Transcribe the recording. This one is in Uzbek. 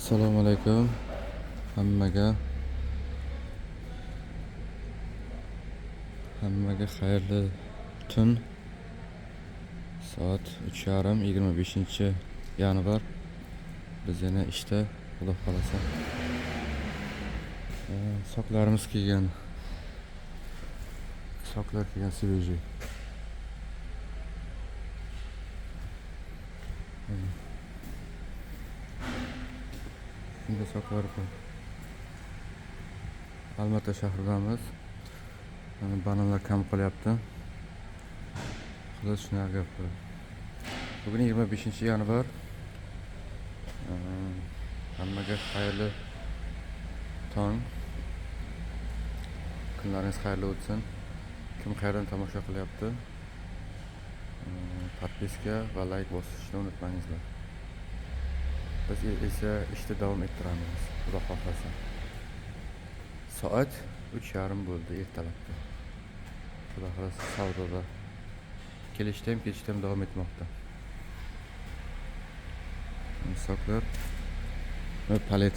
Assalomu alaykum hammaga. Hammaga xayrli tun. Soat 3:30, 25 yanvar. Biz yana ishda, Xudo xohlasa. Сок larimiz kelgan. Сок lar kelgan, свежий. Shunday сок lar bor. Almaty shahridamiz. Mana, bananlar kam qolyapti. Xullas, shunaqa gaplar. Bugun 25 yanvar. Hammaga xayrli tong. Kunlaringiz xayrli o'tsin. Kim qayerdan tomosha qilyapti? Подписка va layk bosishni unutmangizlar. Biz esa ishda davom ettiramiz, Xudo xohlasa. Soat 3:30 bo'ldi ertalabki. Xudo xohlasa, savdoda kelishda ham, ketishda ham davom etmoqda. Сок lar va palet.